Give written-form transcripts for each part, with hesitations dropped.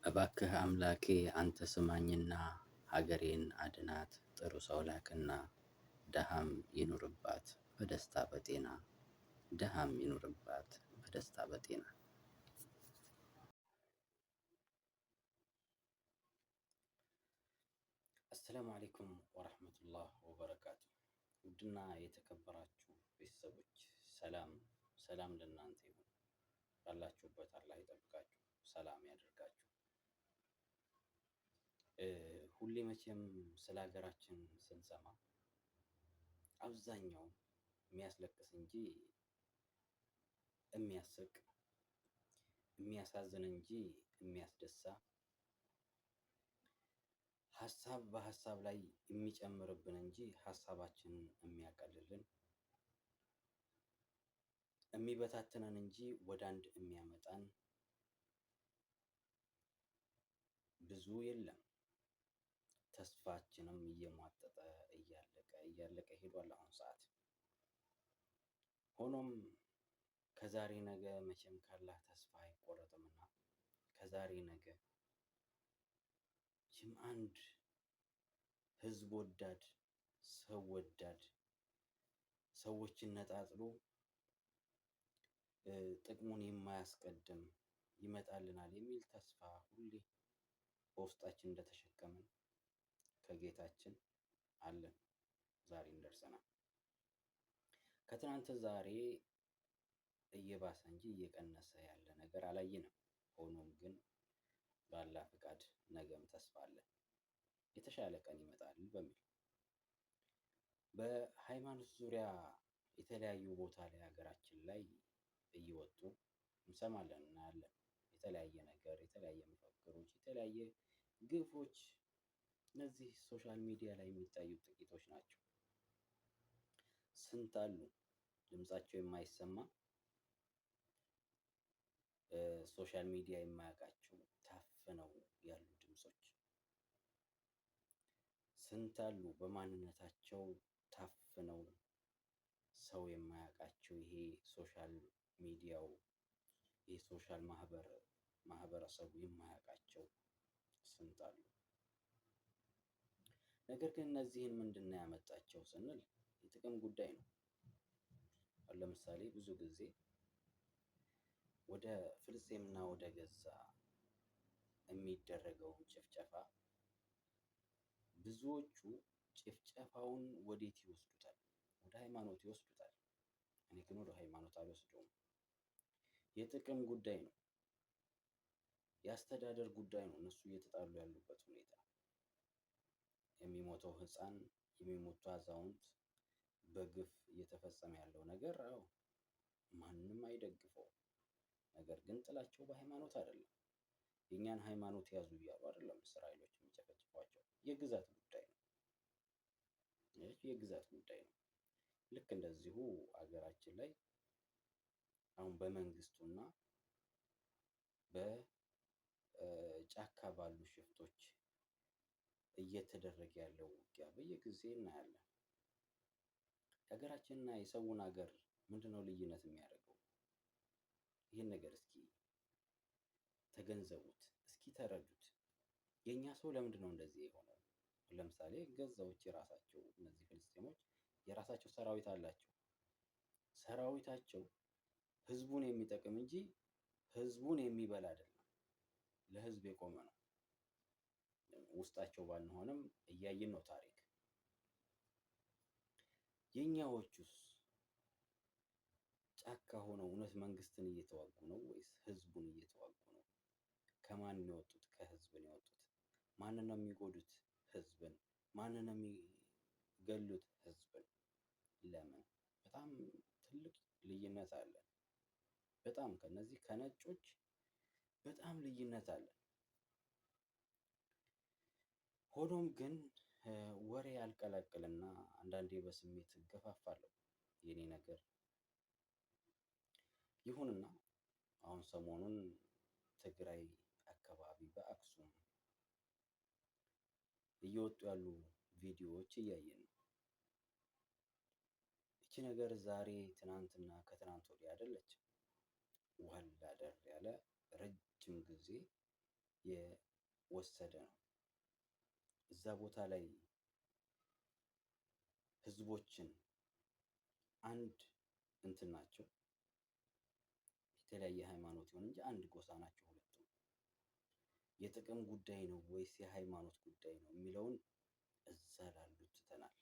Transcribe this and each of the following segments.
እባክህ አምላኬ አንተ ስማኝና ሀገሬን አድናት፣ ጥሩ ሰው ላክና፣ ደሃም ይኑርባት በደስታ በጤና፣ ደሃም ይኑርባት በደስታ በጤና። አሰላሙ አለይኩም ወረህመቱላህ ወበረካቱ። ውድና የተከበራችሁ ቤተሰቦች ሰላም ሰላም ለእናንተ ይሁን። ባላችሁበት አላህ ይጠብቃችሁ፣ ሰላም ያደርጋችሁ። ሁሌ መቼም ስለ ሀገራችን ስንሰማ አብዛኛው የሚያስለቅስ እንጂ የሚያስቅ፣ የሚያሳዝን እንጂ የሚያስደሳ፣ ሀሳብ በሀሳብ ላይ የሚጨምርብን እንጂ ሀሳባችንን የሚያቀልልን፣ የሚበታትነን እንጂ ወደ አንድ የሚያመጣን ብዙ የለም። ተስፋችንም እየሟጠጠ እያለቀ እያለቀ ሄዷል አሁን ሰዓት። ሆኖም ከዛሬ ነገ መቼም ካላህ ተስፋ አይቆረጥምና ከዛሬ ነገ መቼም አንድ ህዝብ ወዳድ፣ ሰው ወዳድ፣ ሰዎችን ነጣጥሎ ጥቅሙን የማያስቀድም ይመጣልናል የሚል ተስፋ ሁሌ በውስጣችን እንደተሸከምን ከጌታችን አለን። ዛሬም ደርሰናል። ከትናንት ዛሬ እየባሰ እንጂ እየቀነሰ ያለ ነገር አላየንም። ሆኖም ግን ባላ ፍቃድ ነገም ተስፋ አለን፣ የተሻለ ቀን ይመጣል በሚል። በሃይማኖት ዙሪያ የተለያዩ ቦታ ላይ ሀገራችን ላይ እየወጡ እንሰማለን፣ እናያለን። የተለያየ ነገር፣ የተለያየ መፈክሮች፣ የተለያየ ግፎች፣ እነዚህ social media ላይ የሚታዩ ጥቂቶች ናቸው። ስንት አሉ ድምጻቸው የማይሰማ፣ social media የማያውቃቸው ታፍነው ያሉ ድምጾች። ስንት አሉ በማንነታቸው ታፍነው ሰው የማያውቃቸው፣ ይሄ social media ው፣ ይሄ social ማህበረሰቡ የማያውቃቸው ስንት አሉ። ነገር ግን እነዚህን ምንድን ነው ያመጣቸው ስንል የጥቅም ጉዳይ ነው። አሁን ለምሳሌ ብዙ ጊዜ ወደ ፍልስጤምና ወደ ገዛ የሚደረገው ጭፍጨፋ ብዙዎቹ ጭፍጨፋውን ወዴት ይወስዱታል? ወደ ሃይማኖት ይወስዱታል። እኔ ግን ወደ ሃይማኖት አልወስደውም። የጥቅም ጉዳይ ነው። የአስተዳደር ጉዳይ ነው። እነሱ እየተጣሉ ያሉበት ሁኔታ የሚሞተው ሕፃን፣ የሚሞቱ አዛውንት፣ በግፍ እየተፈጸመ ያለው ነገር አዎ ማንም አይደግፈውም። ነገር ግን ጥላቸው በሃይማኖት አይደለም። የእኛን ሃይማኖት ያዙ እያሉ አይደለም እስራኤሎች የሚጨፈጭፏቸው። የግዛት ጉዳይ ነው። የግዛት ጉዳይ ነው። ልክ እንደዚሁ አገራችን ላይ አሁን በመንግስቱና በጫካ ባሉ ሽፍቶች እየተደረገ ያለው ውጊያ በየጊዜ እናያለን። የሀገራችንና የሰውን ሀገር ምንድነው ልዩነት የሚያደርገው? ይህን ነገር እስኪ ተገንዘቡት፣ እስኪ ተረዱት። የእኛ ሰው ለምንድን ነው እንደዚህ የሆነው? ለምሳሌ ገዛዎች የራሳቸው እነዚህ ፍልስጤሞች የራሳቸው ሰራዊት አላቸው። ሰራዊታቸው ህዝቡን የሚጠቅም እንጂ ህዝቡን የሚበላ አይደለም። ለህዝብ የቆመ ነው። ውስጣቸው ባንሆንም እያየን ነው ታሪክ። የኛዎቹስ ጫካ ሆነው እውነት መንግስትን እየተዋጉ ነው ወይስ ህዝቡን እየተዋጉ ነው? ከማን ነው የወጡት? ከህዝብ ነው የወጡት። ማንን ነው የሚጎዱት? ህዝብን። ማንን ነው የሚገሉት? ህዝብን። ለምን? በጣም ትልቅ ልዩነት አለ። በጣም ከነዚህ ከነጮች በጣም ልዩነት አለ። ሆኖም ግን ወሬ ያልቀላቅልና አንዳንዴ በስሜት እገፋፋለሁ የኔ ነገር። ይሁንና አሁን ሰሞኑን ትግራይ አካባቢ በአክሱም እየወጡ ያሉ ቪዲዮዎች እያየን ነው። ይቺ ነገር ዛሬ ትናንትና ከትናንት ወዲያ አይደለችም። ዋል አደር ያለ ረጅም ጊዜ ወሰደ ነው። እዛ ቦታ ላይ ህዝቦችን አንድ እንትን ናቸው፣ የተለያየ ሃይማኖት ይሁን እንጂ አንድ ጎሳ ናቸው ሁለቱም። የጥቅም ጉዳይ ነው ወይስ የሃይማኖት ጉዳይ ነው የሚለውን እዛ ላሉት ትተናል።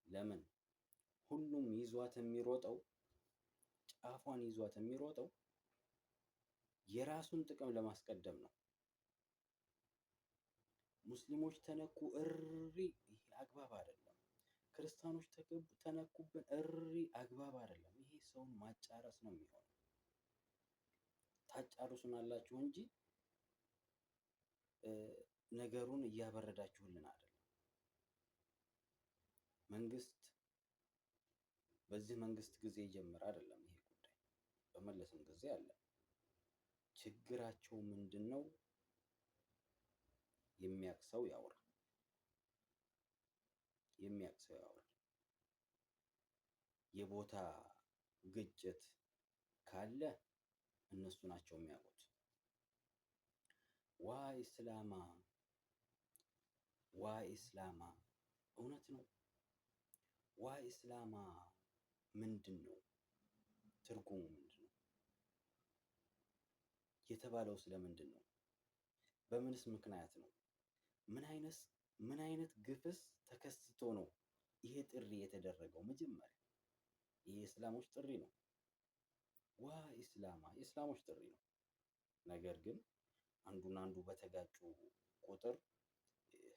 ለምን ሁሉም ይዟት የሚሮጠው ጫፏን ይዟት የሚሮጠው የራሱን ጥቅም ለማስቀደም ነው። ሙስሊሞች ተነኩ እሪ፣ ይሄ አግባብ አይደለም። ክርስቲያኖች ተነኩብን እሪ፣ አግባብ አይደለም። ይሄ ሰውን ማጫረስ ነው የሚሆነው። ታጫርሱናላችሁ እንጂ ነገሩን እያበረዳችሁልን አይደለም። መንግስት በዚህ መንግስት ጊዜ የጀመረ አይደለም ይሄ ጉዳይ፣ በመለስም ጊዜ አለ። ችግራቸው ምንድን ነው? የሚያቅ ሰው ያውራ፣ የሚያቅ ሰው ያውራ። የቦታ ግጭት ካለ እነሱ ናቸው የሚያውቁት። ዋ ኢስላማ፣ ዋ ኢስላማ፣ እውነት ነው። ዋ ኢስላማ ምንድን ነው ትርጉሙ? ምንድን ነው የተባለው? ስለምንድን ነው? በምንስ ምክንያት ነው? ምን አይነት ግፍስ ተከስቶ ነው ይሄ ጥሪ የተደረገው? መጀመሪያ ይሄ የእስላሞች ጥሪ ነው። ዋ ኢስላማ የእስላሞች ጥሪ ነው። ነገር ግን አንዱና አንዱ በተጋጩ ቁጥር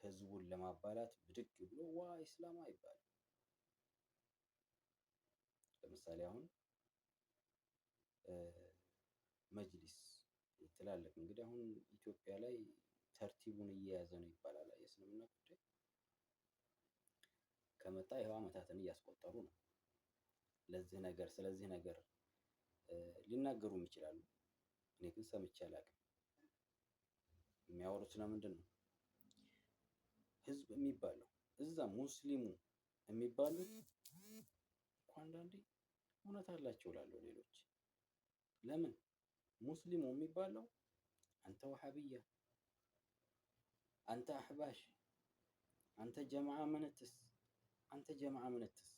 ህዝቡን ለማባላት ብድግ ብሎ ዋ ኢስላማ ይባላል። ለምሳሌ አሁን መጅሊስ ትላልቅ እንግዲህ አሁን ኢትዮጵያ ላይ ተርቲቡን እየያዘ ነው ይባላል። የእስልምና ጉዳይ ከመጣ ይኸው ዓመታትን እያስቆጠሩ ነው። ለዚህ ነገር ስለዚህ ነገር ሊናገሩም ይችላሉ። እኔ ግን ሰምቼ አላውቅም። የሚያወሩት ስለምንድን ነው? ህዝብ የሚባለው እዛ ሙስሊሙ የሚባሉት እኮ አንዳንዴ እውነት አላቸው እላለሁ። ሌሎች ለምን ሙስሊሙ የሚባለው አንተ ወሃብያ፣ አንተ አህባሽ፣ አንተ ጀማዓ ምንትስ፣ አንተ ጀማዓ ምንትስ።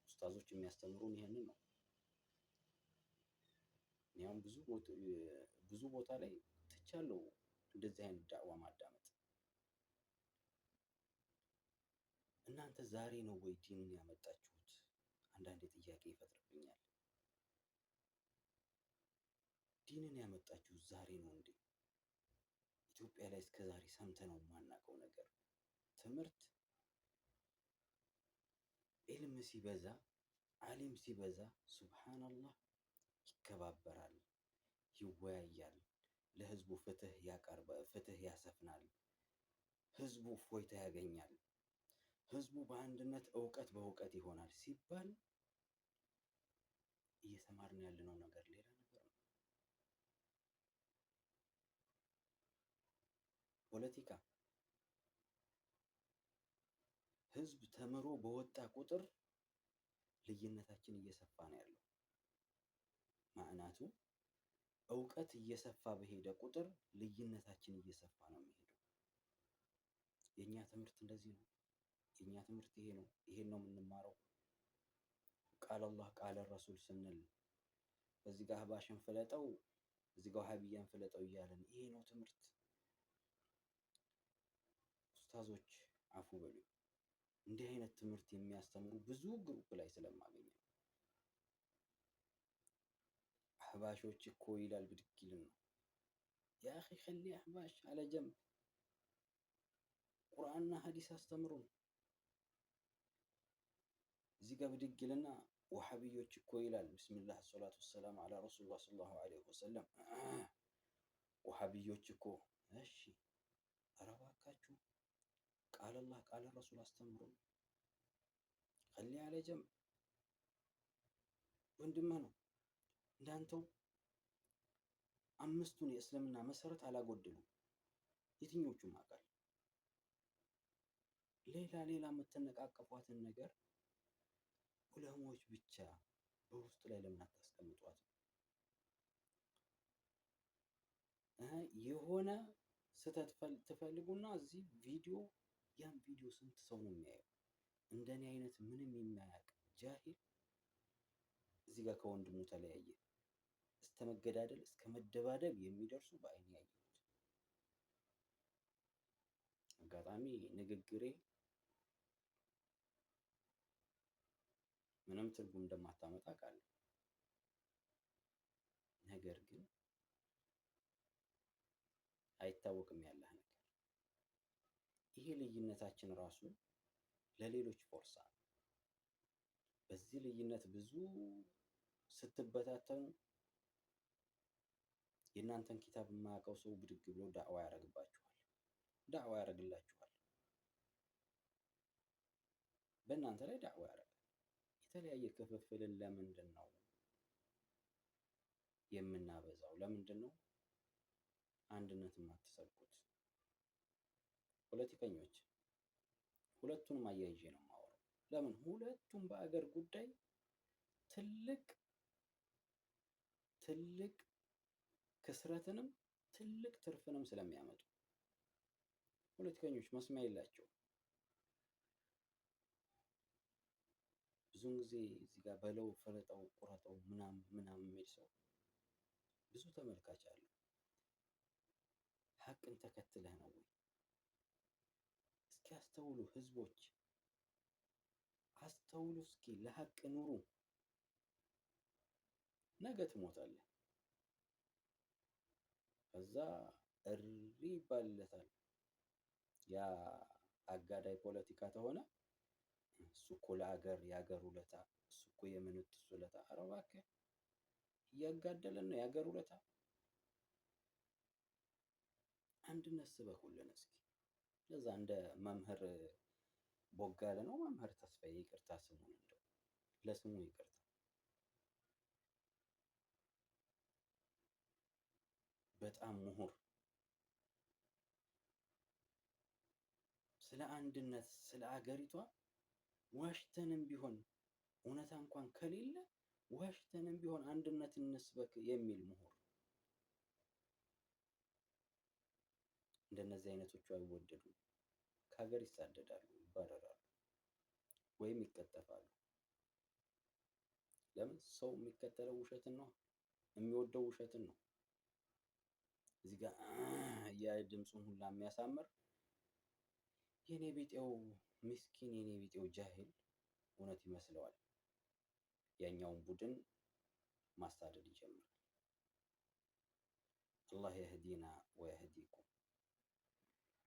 ኡስታዞች የሚያስተምሩን ይሄንን ነው። እኔ አሁን ብዙ ቦታ ላይ ትቻለሁ እንደዚህ አይነት ዳዕዋ ማዳመጥ። እናንተ ዛሬ ነው ወይ ዲንን ያመጣችሁት? አንዳንዴ ጥያቄ ይፈጥርብኛል። ዲንን ያመጣችሁት ዛሬ ነው እንዴ? ኢትዮጵያ ላይ እስከ ዛሬ ሰምተነው የማናውቀው ነገር ትምህርት ዒልም ሲበዛ ዓሊም ሲበዛ ሱብሃነላህ ይከባበራል፣ ይወያያል፣ ለህዝቡ ፍትህ ያቀርበ ፍትህ ያሰፍናል፣ ህዝቡ እፎይታ ያገኛል፣ ህዝቡ በአንድነት እውቀት በእውቀት ይሆናል ሲባል እየተማርን ያለነው ነገር ሌላ ነገር ነው። ፖለቲካ ህዝብ ተምሮ በወጣ ቁጥር ልዩነታችን እየሰፋ ነው ያለው። ማዕናቱ እውቀት እየሰፋ በሄደ ቁጥር ልዩነታችን እየሰፋ ነው የሚሄደው። የእኛ ትምህርት እንደዚህ ነው፣ የእኛ ትምህርት ይሄ ነው፣ ይሄን ነው የምንማረው። ቃል አላህ ቃለ ረሱል ስንል በዚህ ጋር አህባሽን ፍለጠው፣ እዚህ ጋር ወሃቢያን ፍለጠው እያለን ይሄ ነው ትምህርት። ኡስታዞች አፉ በሉ። እንዲህ አይነት ትምህርት የሚያስተምሩ ብዙ group ላይ ስለማገኝ ነው። አህባሾች እኮ ይላል ብድግ ይልን ነው يا أخي خلي አህባሽ على جنب ቁርአንና ሀዲስ አስተምሩን። እዚህ ጋር ብድግ ይልና ወሃቢዮች እኮ ይላል። بسم الله الصلاة والسلام على رسول الله صلى الله عليه وسلم። ወሃቢዮች እኮ እሺ፣ ኧረ እባካችሁ ቃል አላህ ቃለ ረሱል አስተምሩን። خلي على جنب ወንድምህ ነው እንዳንተው አምስቱን የእስልምና መሰረት አላጎደሉም። የትኞቹም አካል ሌላ ሌላ የምትነቃቀፏትን ነገር ዑለሞች ብቻ በውስጥ ላይ ለምን አታስቀምጧትም? የሆነ ስህተት ትፈልጉና እዚህ ቪዲዮ፣ ያን ቪዲዮ ስንት ሰው ነው የሚያየው? እንደኔ አይነት ምንም የማያውቅ ጃሂል እዚህ ጋር ከወንድሙ ተለያየ። እስከ መገዳደል እስከ መደባደብ የሚደርሱ በአይን ያየሁት አጋጣሚ ንግግሬ ምንም ትርጉም እንደማታመጣ አውቃለሁ። ነገር ግን አይታወቅም ያለህ ነገር። ይሄ ልዩነታችን ራሱ ለሌሎች ፎርሳ ነው። በዚህ ልዩነት ብዙ ስትበታተኑ የእናንተን ኪታብ የማያውቀው ሰው ብድግ ብሎ ዳዕዋ ያደርግባችኋል፣ ዳዕዋ ያደርግላችኋል። በእናንተ ላይ ዳዕዋ ያደርጋል። የተለያየ ክፍፍልን ለምንድን ነው የምናበዛው? ለምንድን ነው አንድነት የማትሰብኩት? ፖለቲከኞች ሁለቱንም አያይዤ ነው የማወራው። ለምን ሁለቱም በአገር ጉዳይ ትልቅ ትልቅ ክስረትንም ትልቅ ትርፍንም ስለሚያመጡ ፖለቲከኞች መስሚያ የላቸውም። ብዙውን ጊዜ እዚህ ጋር በለው ፍለጠው ቁረጠው ምናምን ምናምን የሚል ሰው ብዙ ተመልካች አለው። ሀቅን ተከትለህ ነው ወይ? እስኪ አስተውሉ ህዝቦች፣ አስተውሉ እስኪ ለሀቅ ኑሩ። ነገ ትሞታለህ። ከዛ እሪ ይባልለታል። ያ አጋዳይ ፖለቲካ ተሆነ እሱ እኮ ለሀገር የሀገር ውለታ፣ እሱ እኮ የምንጥስ ውለታ። ኧረ እባክህ እያጋደለን ነው የሀገር ውለታ። አንድነት ስበኩልን እስኪ። ለዛ እንደ መምህር ቦጋለ ነው መምህር ተስፋዬ፣ ይቅርታ ስሙን እንደው ለስሙ ይቅርታ። በጣም ምሁር ስለ አንድነት ስለ አገሪቷ ዋሽተንም ቢሆን እውነታ እንኳን ከሌለ ዋሽተንም ቢሆን አንድነት እንስበክ የሚል ምሁር። እንደነዚህ አይነቶቹ አይወደዱም። ከሀገር ይሳደዳሉ፣ ይባረራሉ፣ ወይም ይቀጠፋሉ። ለምን? ሰው የሚከተለው ውሸትን ነው፣ የሚወደው ውሸትን ነው። እዚህ ጋር የድምፁን ሁላ የሚያሳምር የኔ ቢጤው ምስኪን የኔ ቢጤው ጃሂል እውነት ይመስለዋል። ያኛውን ቡድን ማሳደድ ይጀምራል። አላህ የህዲና ወየህዲኩም።